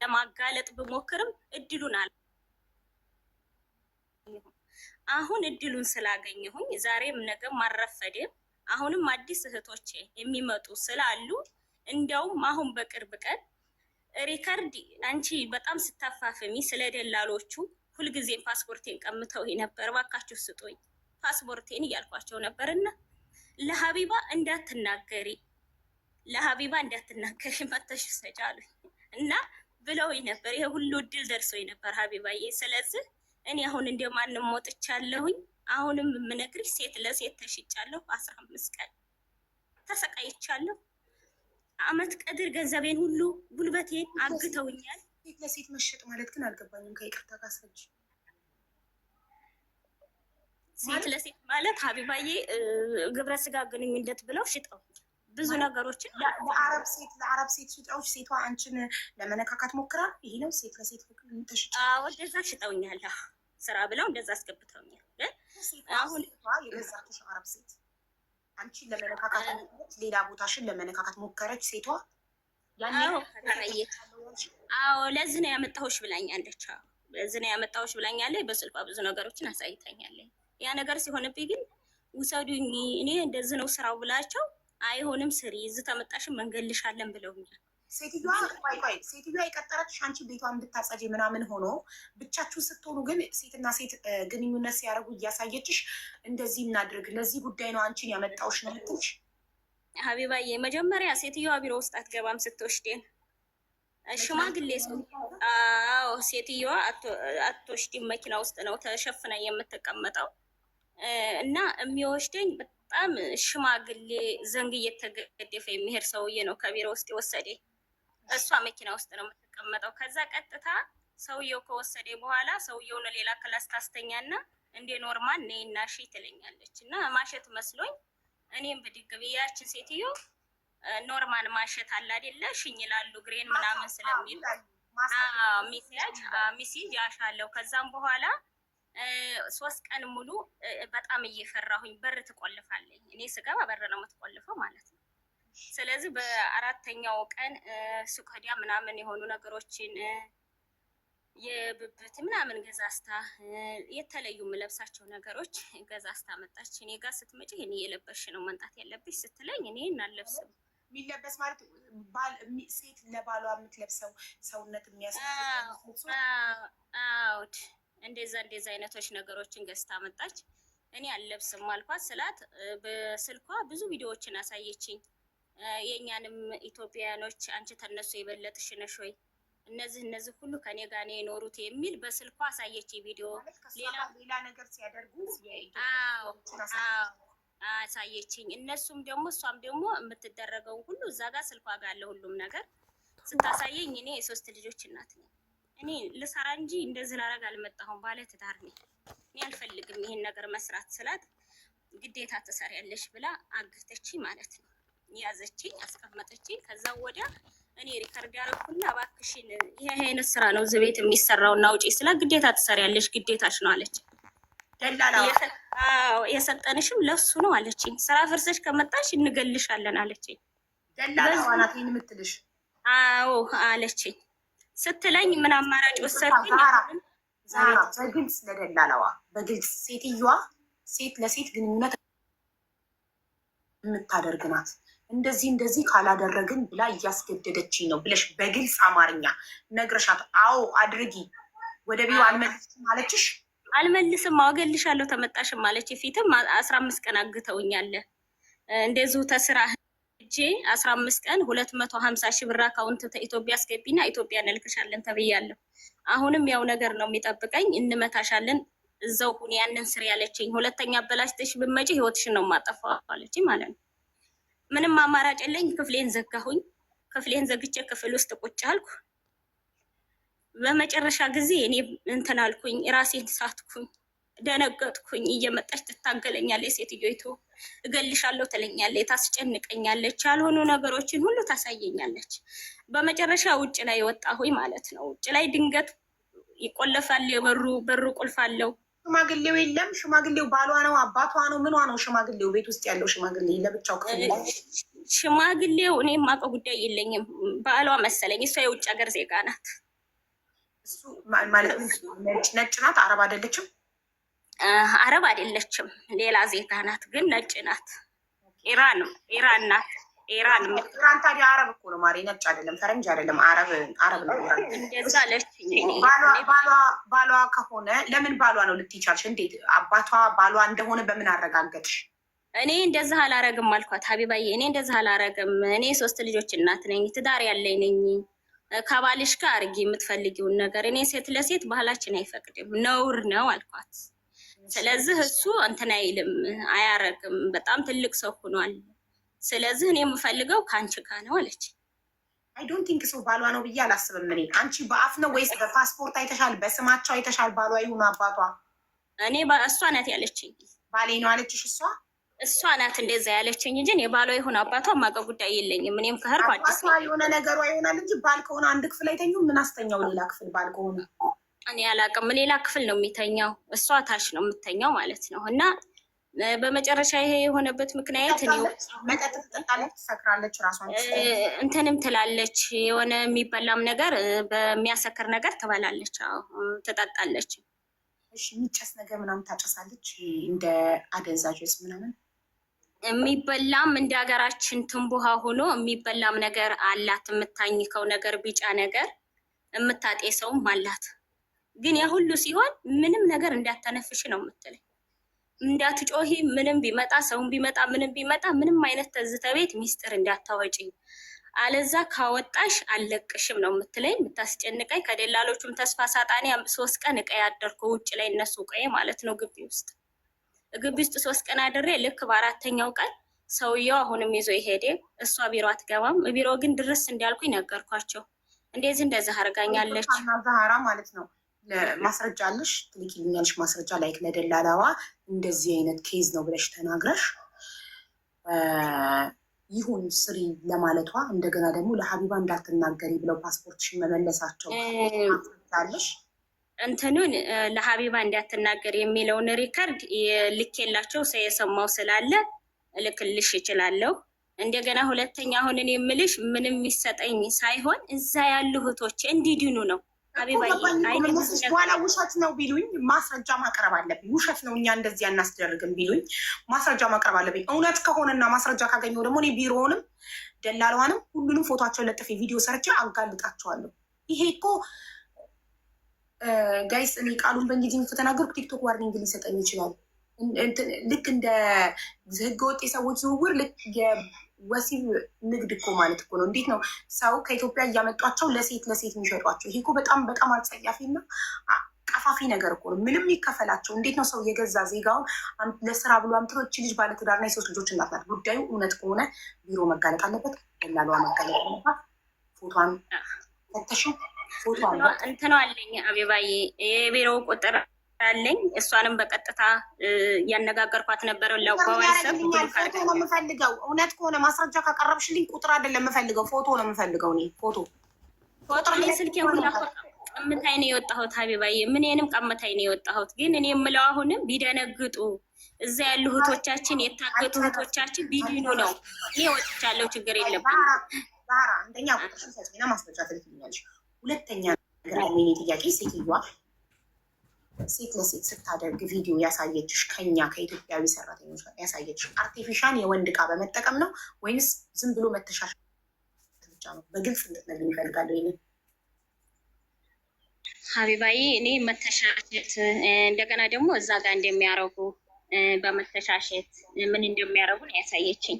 ለማጋለጥ ብሞክርም እድሉን አለ አሁን እድሉን ስላገኘሁኝ ዛሬም ነገም አልረፈደም። አሁንም አዲስ እህቶቼ የሚመጡ ስላሉ እንዲያውም አሁን በቅርብ ቀን record አንቺ በጣም ስታፋፍሚ ስለ ደላሎቹ ሁልጊዜም ፓስፖርቴን ቀምተው ነበር፣ እባካችሁ ስጡኝ ፓስፖርቴን እያልኳቸው ነበርና ለሀቢባ እንዳትናገሪ ለሀቢባ እንዳትናገሪ መተሽ ውሰጂ አሉኝ እና ብለውኝ ነበር። ይሄ ሁሉ እድል ደርሶኝ ነበር ሀቢባዬ። ስለዚህ እኔ አሁን እንደማንም ወጥቻለሁኝ። አሁንም የምነግርሽ ሴት ለሴት ተሽጫለሁ። 15 ቀን ተሰቃይቻለሁ። አመት ቀድር ገንዘቤን ሁሉ ጉልበቴን አግተውኛል። ሴት ለሴት መሸጥ ማለት ግን አልገባኝም። ከይቅርታ ጋር አስረጅ። ሴት ለሴት ማለት ሀቢባዬ ግብረ ስጋ ግንኙነት ብለው ሽጠውኛል። ብዙ ነገሮችን ለአረብ ሴት ሽጠውሽ ሴቷ አንቺን ለመነካካት ሞክራ ይሄ ነው ሴት ለሴት ተሽጭ? ወደዛ ሽጠውኛል። ስራ ብለው እንደዛ አስገብተውኛል። ግን አሁን የገዛችሽ አረብ ሴት አንቺን ለመነካካት ሞከረች፣ ሌላ ቦታሽን ለመነካካት ሞከረች ሴቷ። አዎ፣ ለዚህ ነው ያመጣሁሽ ብላኛለች። አዎ፣ ለዚህ ነው ያመጣሁሽ ብላኛለች። በስልኳ ብዙ ነገሮችን አሳይታኛለች። ያ ነገር ሲሆንብኝ ግን ውሰዱኝ፣ እኔ እንደዚህ ነው ስራው ብላቸው አይሆንም ስሪ፣ እዚህ ተመጣሽም መንገልሻለን ብለውኛል። ሴትዮዋ፣ ቆይ ቆይ፣ ሴትዮዋ የቀጠረችሽ አንቺ ቤቷን እንድታጸጂ ምናምን ሆኖ ብቻችሁ ስትሆኑ ግን ሴትና ሴት ግንኙነት ሲያደርጉ እያሳየችሽ እንደዚህ እናድርግ፣ ለዚህ ጉዳይ ነው አንቺን ያመጣሁሽ ነው የምትልሽ? ሀቢባዬ፣ መጀመሪያ ሴትዮዋ ቢሮ ውስጥ አትገባም ስትወስደን ሽማግሌ ሰው። አዎ፣ ሴትዮዋ አትወስድም፣ መኪና ውስጥ ነው ተሸፍና የምትቀመጠው። እና የሚወስደኝ በጣም ሽማግሌ ዘንግ እየተገደፈ የሚሄድ ሰውዬ ነው ከቢሮ ውስጥ የወሰደኝ። እሷ መኪና ውስጥ ነው የምትቀመጠው። ከዛ ቀጥታ ሰውየው ከወሰደ በኋላ ሰውየውን ሌላ class ታስተኛና እንደ normal ነይና ሺ ትለኛለች። እና ማሸት መስሎኝ እኔም ብድግ ብዬ ያችን ሴትዮ normal ማሸት አለ አይደለ ሽኝ ይላሉ ግሬን ምናምን ስለሚሉ ሚሴጅ ያሻለው። ከዛም በኋላ 3 ቀን ሙሉ በጣም እየፈራሁኝ በር ትቆልፋለኝ። እኔ ስገባ በር ነው የምትቆልፈው ማለት ነው። ስለዚህ በአራተኛው ቀን ሱቅ ሄዳ ምናምን የሆኑ ነገሮችን የብብት ምናምን ገዛዝታ፣ የተለዩ የምለብሳቸው ነገሮች ገዛዝታ መጣች። እኔ ጋር ስትመጪ እኔ የለበሽ ነው መምጣት ያለብሽ ስትለኝ እኔ አልለብስም። የሚለበስ ማለት ሴት ለባሏ የምትለብሰው ሰውነት የሚያስ አዎድ፣ እንደዛ እንደዛ አይነቶች ነገሮችን ገዝታ መጣች። እኔ አልለብስም አልኳት። ስላት በስልኳ ብዙ ቪዲዮዎችን አሳየችኝ። የእኛንም ኢትዮጵያውያኖች አንቺ ተነሱ የበለጥሽ ነሽ ወይ፣ እነዚህ እነዚህ ሁሉ ከኔ ጋር ነው የኖሩት የሚል በስልኳ አሳየች ቪዲዮ። ሌላ ነገር ሲያደርጉ አሳየችኝ። እነሱም ደግሞ እሷም ደግሞ የምትደረገው ሁሉ እዛ ጋር ስልኳ ጋር አለ ሁሉም ነገር። ስታሳየኝ እኔ የሶስት ልጆች እናት ነኝ። እኔ ልሰራ እንጂ እንደዚህ ላረግ አልመጣሁም። ባለ ትዳር ነኝ። እኔ አልፈልግም ይሄን ነገር መስራት ስላት ግዴታ ትሰሪያለሽ ብላ አግተችኝ ማለት ነው። ያዘችኝ፣ አስቀመጠችኝ። ከዛ ወዲያ እኔ record ያደረኩና እባክሽን ይሄ አይነት ስራ ነው እዚህ ቤት የሚሰራው እና ውጪ ስላ ግዴታ ትሰሪያለሽ ግዴታሽ ነው አለች። አዎ፣ የሰጠንሽም ለሱ ነው አለችኝ። ስራ ፍርሰሽ ከመጣሽ እንገልሻለን አለችኝ። ደላላዋ ናት ይሄን የምትልሽ? አዎ አለችኝ። ስትለኝ ምን አማራጭ ወሰድኩኝ? ዛራ፣ በግልጽ ለደላላዋ በግልጽ ሴትዮዋ ሴት ለሴት ግንኙነት የምታደርግ ናት፣ እንደዚህ እንደዚህ ካላደረግን ብላ እያስገደደችኝ ነው ብለሽ በግልጽ አማርኛ ነግረሻት፣ አዎ አድርጊ፣ ወደ ቢሮ አልመልስም አለችሽ? አልመልስም፣ አወገልሻለሁ ተመጣሽም አለች። ፊትም 15 ቀን አግተውኛል። እንደዚሁ ተስራ ሄጄ 15 ቀን 250,000 ብር account ኢትዮጵያ አስገቢና ኢትዮጵያ እንልክሻለን ተብያለሁ። አሁንም ያው ነገር ነው የሚጠብቀኝ። እንመታሻለን፣ እዛው ሁን፣ ያንን ስር ያለችኝ። ሁለተኛ አበላሽተሽ ብትመጪ ህይወትሽን ነው የማጠፋው አለችኝ ማለት ነው። ምንም አማራጭ የለኝ። ክፍሌን ዘጋሁኝ። ክፍሌን ዘግቼ ክፍል ውስጥ ቁጭ አልኩ። በመጨረሻ ጊዜ እኔ እንትን አልኩኝ፣ ራሴን ሳትኩኝ፣ ደነገጥኩኝ። እየመጣች ትታገለኛለች ሴትዮይቱ፣ እገልሻለሁ ትለኛለች፣ ታስጨንቀኛለች፣ ያልሆኑ ነገሮችን ሁሉ ታሳየኛለች። በመጨረሻ ውጭ ላይ ወጣሁኝ ማለት ነው። ውጭ ላይ ድንገት ይቆለፋል የበሩ በሩ ቁልፍ አለው። ሽማግሌው የለም። ሽማግሌው ባሏ ነው አባቷ ነው ምኗ ነው? ሽማግሌው ቤት ውስጥ ያለው ሽማግሌ ለብቻው ክፍል ላይ ሽማግሌው እኔ የማውቀው ጉዳይ የለኝም። ባሏ መሰለኝ። እሷ የውጭ ሀገር ዜጋ ናት። እሱ ማለት ነጭ ናት፣ አረብ አይደለችም። አረብ አይደለችም፣ ሌላ ዜጋ ናት፣ ግን ነጭ ናት። ኢራን ኢራን ናት። ኢራን ኢራን ታዲያ አረብ እኮ ነው ማሬ፣ ነጭ አይደለም፣ ፈረንጅ አይደለም፣ አረብ አረብ ነው። እንደዛ አለችኝ። ባሏ ከሆነ ለምን ባሏ ነው ልትይ ቻልሽ? እንዴት አባቷ ባሏ እንደሆነ በምን አረጋገጥሽ? እኔ እንደዚህ አላረግም አልኳት። ሀቢባዬ እኔ እንደዚህ አላረግም። እኔ 3 ልጆች እናት ነኝ፣ ትዳር ያለኝ ነኝ። ከባልሽ ጋር አርጊ የምትፈልጊውን ነገር። እኔ ሴት ለሴት ባህላችን አይፈቅድም፣ ነውር ነው አልኳት። ስለዚህ እሱ እንትን አይልም፣ አያረግም። በጣም ትልቅ ሰው ሆኗል። ስለዚህ እኔ የምፈልገው ከአንቺ ጋር ነው አለች። I don't think ሰው ባሏ ነው ብዬ አላስብም። እኔ አንቺ በአፍ ነው ወይስ በፓስፖርት አይተሻል? በስማቸው አይተሻል? ባሏ ይሁን አባቷ? እኔ እሷ ናት ያለችኝ። ባሌ ነው አለችሽ? እሷ እሷ ናት እንደዛ ያለችኝ እንጂ እኔ ባሏ ይሁን አባቷ የማውቀው ጉዳይ የለኝም። እኔም ከህርኩ አዲስ አባቷ የሆነ ነገሯ ይሆናል እንጂ ባል ከሆነ አንድ ክፍል አይተኙም። ምን አስተኛው ሌላ ክፍል ባል ከሆነ? እኔ አላውቅም። ሌላ ክፍል ነው የሚተኛው፣ እሷ ታች ነው የምተኛው ማለት ነው። እና በመጨረሻ ይሄ የሆነበት ምክንያት እኔ መጠጥ ትጠጣለች፣ ትሰክራለች፣ ራሷን እንትንም ትላለች፣ የሆነ የሚበላም ነገር በሚያሰክር ነገር ትበላለች፣ ትጠጣለች። እሺ፣ የሚጨስ ነገር ምናምን ታጨሳለች፣ እንደ አደንዛዥ እጽ ምናምን የሚበላም እንደ ሀገራችን ትንቡሃ ሆኖ የሚበላም ነገር አላት። የምታኝከው ነገር ቢጫ ነገር የምታጤሰውም አላት። ግን ያ ሁሉ ሲሆን ምንም ነገር እንዳታነፍሽ ነው የምትለኝ፣ እንዳትጮሂ፣ ምንም ቢመጣ ሰውም ቢመጣ ምንም ቢመጣ ምንም አይነት ተዝተ ቤት ሚስጥር እንዳታወጪ፣ አለዛ ካወጣሽ አልለቅሽም ነው የምትለኝ። የምታስጨንቀኝ ከደላሎቹም ተስፋ ሳጣኔ 3 ቀን እቀይ አደርኩ ውጭ ላይ እነሱ ቀይ ማለት ነው ግቢ ውስጥ ግቢ ውስጥ 3 ቀን አድሬ ልክ በ4ኛው ቀን ሰውየው አሁንም ይዞ ይሄደ። እሷ ቢሮ አትገባም። ቢሮ ግን ድርስ እንዳልኩኝ ነገርኳቸው። እንደዚህ እንደዚህ አድርጋኛለች ዛህራ ማለት ነው። ማስረጃ አለሽ? ትልኪልኛለሽ ማስረጃ like ለደላላዋ እንደዚህ አይነት case ነው ብለሽ ተናግረሽ ይሁን ስሪ ለማለቷ እንደገና ደግሞ ለሀቢባ እንዳትናገሪ ብለው ፓስፖርትሽን መመለሳቸው አለሽ? እንትኑን ለሀቢባ እንዳትናገር የሚለውን record ልኬላቸው ሰው የሰማው ስላለ እልክልሽ እችላለሁ። እንደገና ሁለተኛ አሁን እኔ የምልሽ ምንም የሚሰጠኝ ሳይሆን እዛ ያሉ እህቶች እንዲድኑ ነው። ሀቢባዬ በኋላ ውሸት ነው ቢሉኝ ማስረጃ ማቅረብ አለብኝ። ውሸት ነው እኛ እንደዚህ አናስደርግም ቢሉኝ ማስረጃ ማቅረብ አለብኝ። እውነት ከሆነና ማስረጃ ካገኘው ደግሞ እኔ ቢሮውንም ደላላዋንም ሁሉንም ፎቶቸውን ለጥፌ ቪዲዮ ሰርቼ አጋልጣቸዋለሁ። ይሄ እኮ guys እኔ ቃሉን በእንግሊዝኛ ከተናገርኩ ቲክቶክ warning ሊሰጠኝ ይችላል። ልክ እንደ ህገወጥ የሰዎች ዝውውር ልክ የወሲብ ንግድ እኮ ማለት እኮ ነው። እንዴት ነው ሰው ከኢትዮጵያ እያመጧቸው ለሴት ለሴት የሚሸጧቸው? ይሄ እኮ በጣም በጣም አጸያፊና ቀፋፊ ነገር እኮ ነው። ምንም ይከፈላቸው። እንዴት ነው ሰው የገዛ ዜጋውን ለስራ ብሎ አምጥቶ፣ እቺ ልጅ ባለትዳርና የ3 ልጆች እናት ናት። ጉዳዩ እውነት ከሆነ ቢሮ መጋለጥ አለበት፣ ደላሏ መጋለጥ አለባት። ፎቷን ፈተሽው ፎቶ አለ እንትኗ አለኝ አቢባዬ፣ የቢሮው ቁጥር አለኝ። እሷንም በቀጥታ ያነጋገርኳት ነበር። ፎቶ ነው የምፈልገው። እውነት ከሆነ ማስረጃ ካቀረብሽልኝ ቁጥር አይደለም የምፈልገው፣ ፎቶ ነው የምፈልገው። እኔ ፎቶ ፎቶ እኔ ስልኬን ሁላ ቀምታኝ ነው የወጣሁት ሀቢባዬ፣ ምኔንም ቀምታኝ ነው የወጣሁት። ግን እኔ የምለው አሁንም ቢደነግጡ እዛ ያሉ እህቶቻችን የታገቱ እህቶቻችን ቢድኑ ነው። እኔ ወጥቻለሁ፣ ችግር የለብኝም። ዛራ አንደኛ ቁጥርሽን ሰጪና ማስረጃ ትልክልኛለሽ። ሁለተኛ ነገር የኔ ጥያቄ ሴትዮዋ ሴት ለሴት ስታደርግ ቪዲዮ ያሳየችሽ ከኛ ከኢትዮጵያዊ ሰራተኞች ጋር ያሳየችሽ artificial የወንድ ዕቃ በመጠቀም ነው ወይንስ ዝም ብሎ መተሻሸት ብቻ ነው? በግልጽ እንድትነግሪኝ እፈልጋለሁ። ይሄንን ሀቢባዬ እኔ መተሻሸት እንደገና ደግሞ እዛ ጋር እንደሚያረጉ በመተሻሸት ምን እንደሚያረጉ ነው ያሳየችኝ።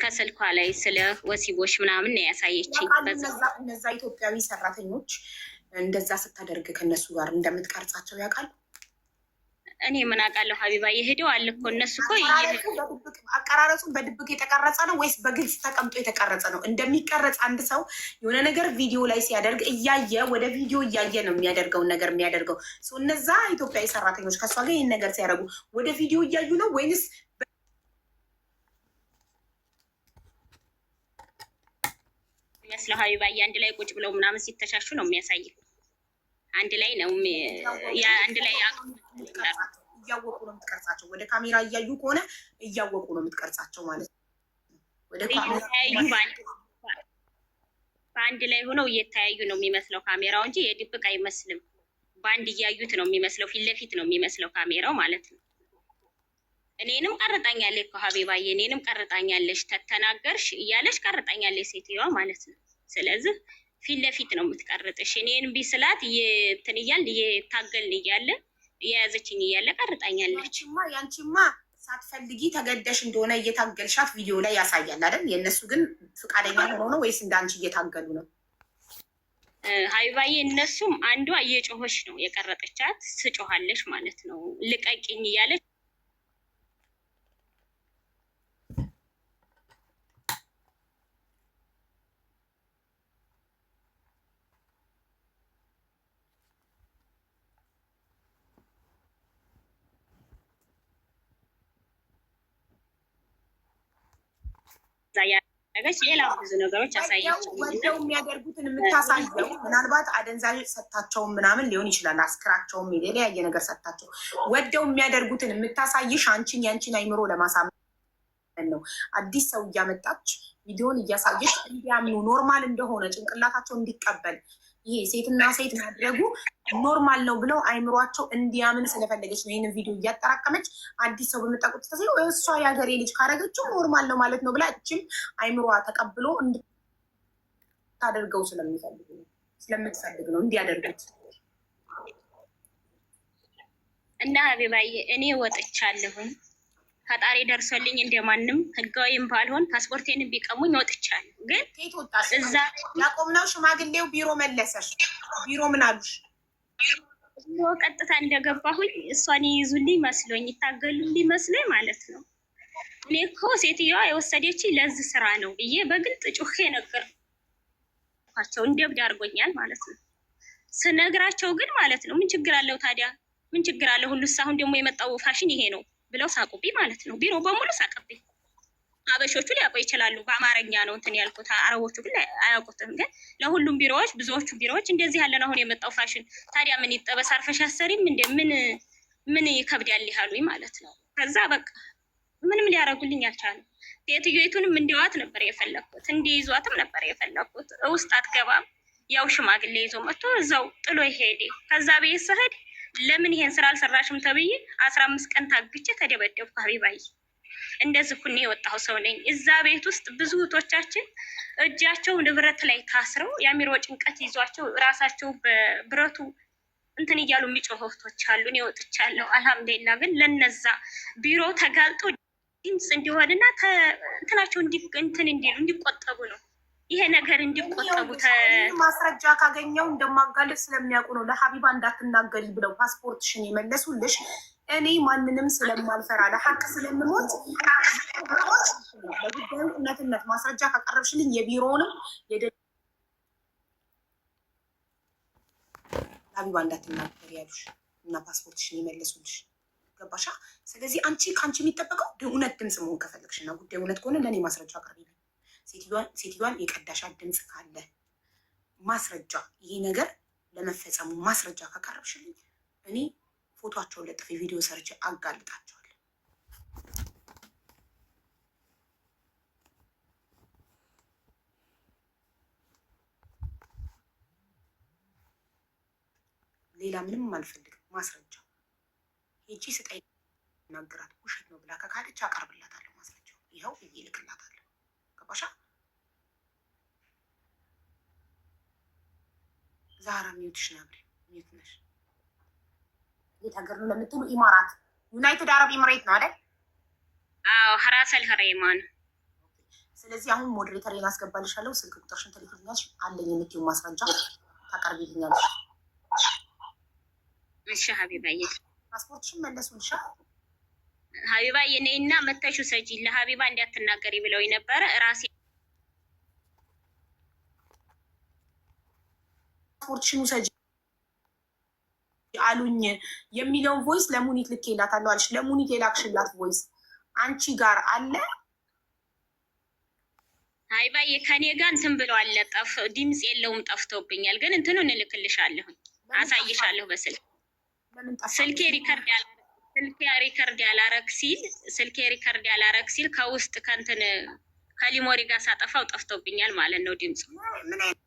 ከስልኳ ላይ ስለ ወሲቦች ምናምን ነው ያሳየችኝ። እነዛ ኢትዮጵያዊ ሰራተኞች እንደዛ ስታደርግ ከነሱ ጋር እንደምትቀርጻቸው ያውቃሉ? እኔ ምን አውቃለሁ ሀቢባ፣ የሄደው አለ እኮ እነሱ እኮ አቀራረጹ በድብቅ የተቀረጸ ነው ወይስ በግልጽ ተቀምጦ የተቀረጸ ነው? እንደሚቀረጽ አንድ ሰው የሆነ ነገር ቪዲዮ ላይ ሲያደርግ እያየ ወደ ቪዲዮ እያየ ነው የሚያደርገውን ነገር የሚያደርገው። እነዛ ኢትዮጵያዊ ሰራተኞች ከእሷ ጋር ይህን ነገር ሲያደርጉ ወደ ቪዲዮ እያዩ ነው ወይንስ መስለው ሀቢባዬ አንድ ላይ ቁጭ ብለው ምናምን ሲተሻሹ ነው የሚያሳየው። አንድ ላይ ነው አንድ ላይ እያወቁ ነው የምትቀርጻቸው። ወደ ካሜራ እያዩ ከሆነ እያወቁ ነው የምትቀርጻቸው ማለት ነው። ወደ በአንድ ላይ ሆነው እየተያዩ ነው የሚመስለው ካሜራው እንጂ የድብቅ አይመስልም። በአንድ እያዩት ነው የሚመስለው፣ ፊት ለፊት ነው የሚመስለው ካሜራው ማለት ነው። እኔንም ቀርጣኛለች እኮ ሀቢባዬ፣ እኔንም ቀርጣኛለች፣ ተተናገርሽ እያለች ቀርጣኛለች ሴትዮዋ ማለት ነው። ስለዚህ ፊት ለፊት ነው የምትቀርጥሽ። እኔን ቢስላት እንትን እያልን እየታገልን እያለ እየያዘችኝ እያለ ቀርጣኛለች። ያንቺማ ሳትፈልጊ ተገደሽ እንደሆነ እየታገልሻት ቪዲዮ ላይ ያሳያል አይደል? የእነሱ ግን ፈቃደኛ ሆኖ ነው ወይስ እንዳንቺ እየታገሉ ነው? ሀቢባዬ እነሱም አንዷ እየጮኸች ነው የቀረጠቻት፣ ስጮኻለች ማለት ነው ልቀቂኝ እያለች ያደረገች ሌላ ብዙ ነገሮች አሳየች። ወደው የሚያደርጉትን የምታሳየው ምናልባት አደንዛዥ ሰጥታቸውን ምናምን ሊሆን ይችላል። አስክራቸውም የተለያየ ነገር ሰጥታቸው ወደው የሚያደርጉትን የምታሳይሽ አንቺን ያንቺን አይምሮ ለማሳመን ነው። አዲስ ሰው እያመጣች ቪዲዮን እያሳየች እንዲያምኑ normal እንደሆነ ጭንቅላታቸው እንዲቀበል ይሄ ሴትና ሴት ማድረጉ normal ነው ብለው አይምሯቸው እንዲያምን ስለፈለገች ነው። ይህንን ቪዲዮ እያጠራቀመች አዲስ ሰው በመጣ ቁጥር እሷ የሀገሬ ልጅ ካረገችው normal ነው ማለት ነው ብላ እችም አይምሯ ተቀብሎ እንድታደርገው ስለምትፈልግ ነው እንዲያደርጉት። እና ሀቢባዬ እኔ ወጥቻለሁኝ፣ ፈጣሪ ደርሶልኝ እንደማንም ህጋዊም ባልሆን ፓስፖርቴን ቢቀሙኝ ወጥቻለሁ። ግን ከየት ወጣሽ? ያቆምነው ሽማግሌው ቢሮ መለሰሽ። ቢሮ ምን አሉሽ? ቀጥታ እንደገባሁኝ እሷን ይይዙልኝ መስሎኝ ይታገሉልኝ መስሎኝ ማለት ነው። እኔ እኮ ሴትዮዋ የወሰደችኝ ለዚህ ስራ ነው ብዬ በግልጽ ጩኼ ነገርኳቸው። እንደ እብድ አድርጎኛል ማለት ነው። ስነግራቸው ግን ማለት ነው ምን ችግር አለው ታዲያ? ምን ችግር አለው? ሁሉስ አሁን ደግሞ የመጣው ፋሽን ይሄ ነው ብለው ሳቁብኝ ማለት ነው። ቢሮ በሙሉ ሳቅብኝ። አበሾቹ ሊያውቁ ይችላሉ። በአማርኛ ነው እንትን ያልኩት፣ አረቦቹ ግን አያውቁትም። ግን ለሁሉም ቢሮዎች፣ ብዙዎቹ ቢሮዎች እንደዚህ ያለን አሁን የመጣው ፋሽን ታዲያ ምን ይጠበስ? አርፈሽ አሰሪም እንደ ምን ምን ይከብዳል ያሉኝ ማለት ነው። ከዛ በቃ ምንም ሊያደርጉልኝ አልቻሉም። ሴትዮይቱንም እንዲዋት ነበር የፈለግኩት፣ እንዲይዟትም ነበር የፈለግኩት። ውስጥ አትገባም። ያው ሽማግሌ ይዞ መጥቶ እዛው ጥሎ ሄደ። ከዛ ቤት ስሄድ ለምን ይሄን ስራ አልሰራሽም ተብዬ 15 ቀን ታግቼ ተደበደብኩ። ሀቢባዬ እንደዚህ ኩኔ የወጣሁ ሰው ነኝ። እዛ ቤት ውስጥ ብዙ እህቶቻችን እጃቸው ንብረት ላይ ታስረው የአሚሮ ጭንቀት ይዟቸው ራሳቸው በብረቱ እንትን እያሉ የሚጮሁ እህቶች አሉ። እኔ ወጥቻለሁ አልሐምዱሊላህ። ግን ለነዛ ቢሮ ተጋልጦ ድምፅ እንዲሆንና እንትናቸው እንትን እንዲሉ እንዲቆጠቡ ነው ይሄ ነገር እንዲቆጠቡ። ማስረጃ ካገኘው እንደማጋለጥ ስለሚያውቁ ነው ለሀቢባ እንዳትናገሪ ብለው ፓስፖርትሽን የመለሱልሽ። እኔ ማንንም ስለማልፈራ ለሀቅ ስለምሞት ለጉዳዩ እውነትነት ማስረጃ ካቀረብሽልኝ የቢሮውንም ለሀቢባ እንዳትናገሪ ያሉሽ እና ፓስፖርትሽን የመለሱልሽ ገባሻ? ስለዚህ አንቺ ከአንቺ የሚጠበቀው እውነት ድምፅ መሆን ከፈለግሽ እና ጉዳዩ እውነት ከሆነ ለእኔ ማስረጃ አቅርቢልኝ። ሴትዮዋን የቀዳሻት ድምፅ ካለ ማስረጃ፣ ይሄ ነገር ለመፈጸሙ ማስረጃ ካቀረብሽልኝ እኔ ፎቶቸውን ለጥፌ ቪዲዮ ሰርቼ አጋልጣቸዋለሁ። ሌላ ምንም አልፈልግም። ማስረጃ ሄጂ ስጠይ ናግራት ውሸት ነው ብላ ከካደች አቀርብላታለሁ። ማስረጃው ይኸው ብዬ እልክላታለሁ። ገባሻ? ዛራ mute ሽ ነብሪ mute ነሽ። የት ሀገር ነው ለምትሉ ኢማራት፣ ዩናይትድ አረብ ኤምሬት ነው አይደል? አዎ ራሰል ኸሬማ ነው። ስለዚህ አሁን moderator አስገባልሻለሁ። ስልክ ቁጥርሽን ትልክልኛለሽ፣ አለኝ የምትይው ማስረጃ ታቀርቢልኛለሽ። እሺ ሀቢባዬ፣ ፓስፖርትሽን መለሱልሻል። ሀቢባዬ ነይና መተሽ ውሰጂ፣ ለሀቢባ እንዳትናገሪ ብለውኝ ነበረ። ራሴ ፓስፖርትሽን ውሰጂ አሉኝ የሚለውን voice ለሙኒት ልኬላታለሁ አለሽ። ለሙኒት የላክሽላት voice አንቺ ጋር አለ? ሀቢባዬ ከኔ ጋር እንትን ብለዋል። ድምፅ የለውም ጠፍቶብኛል። ግን እንትኑን እልክልሻለሁኝ፣ አሳይሻለሁ በስልክ። ስልኬ record ያላረግ ሲል ስልኬ record ያላረግ ሲል ከውስጥ ከእንትን ከ memory ጋር ሳጠፋው ጠፍቶብኛል ማለት ነው ድምፁ። ምን አይነት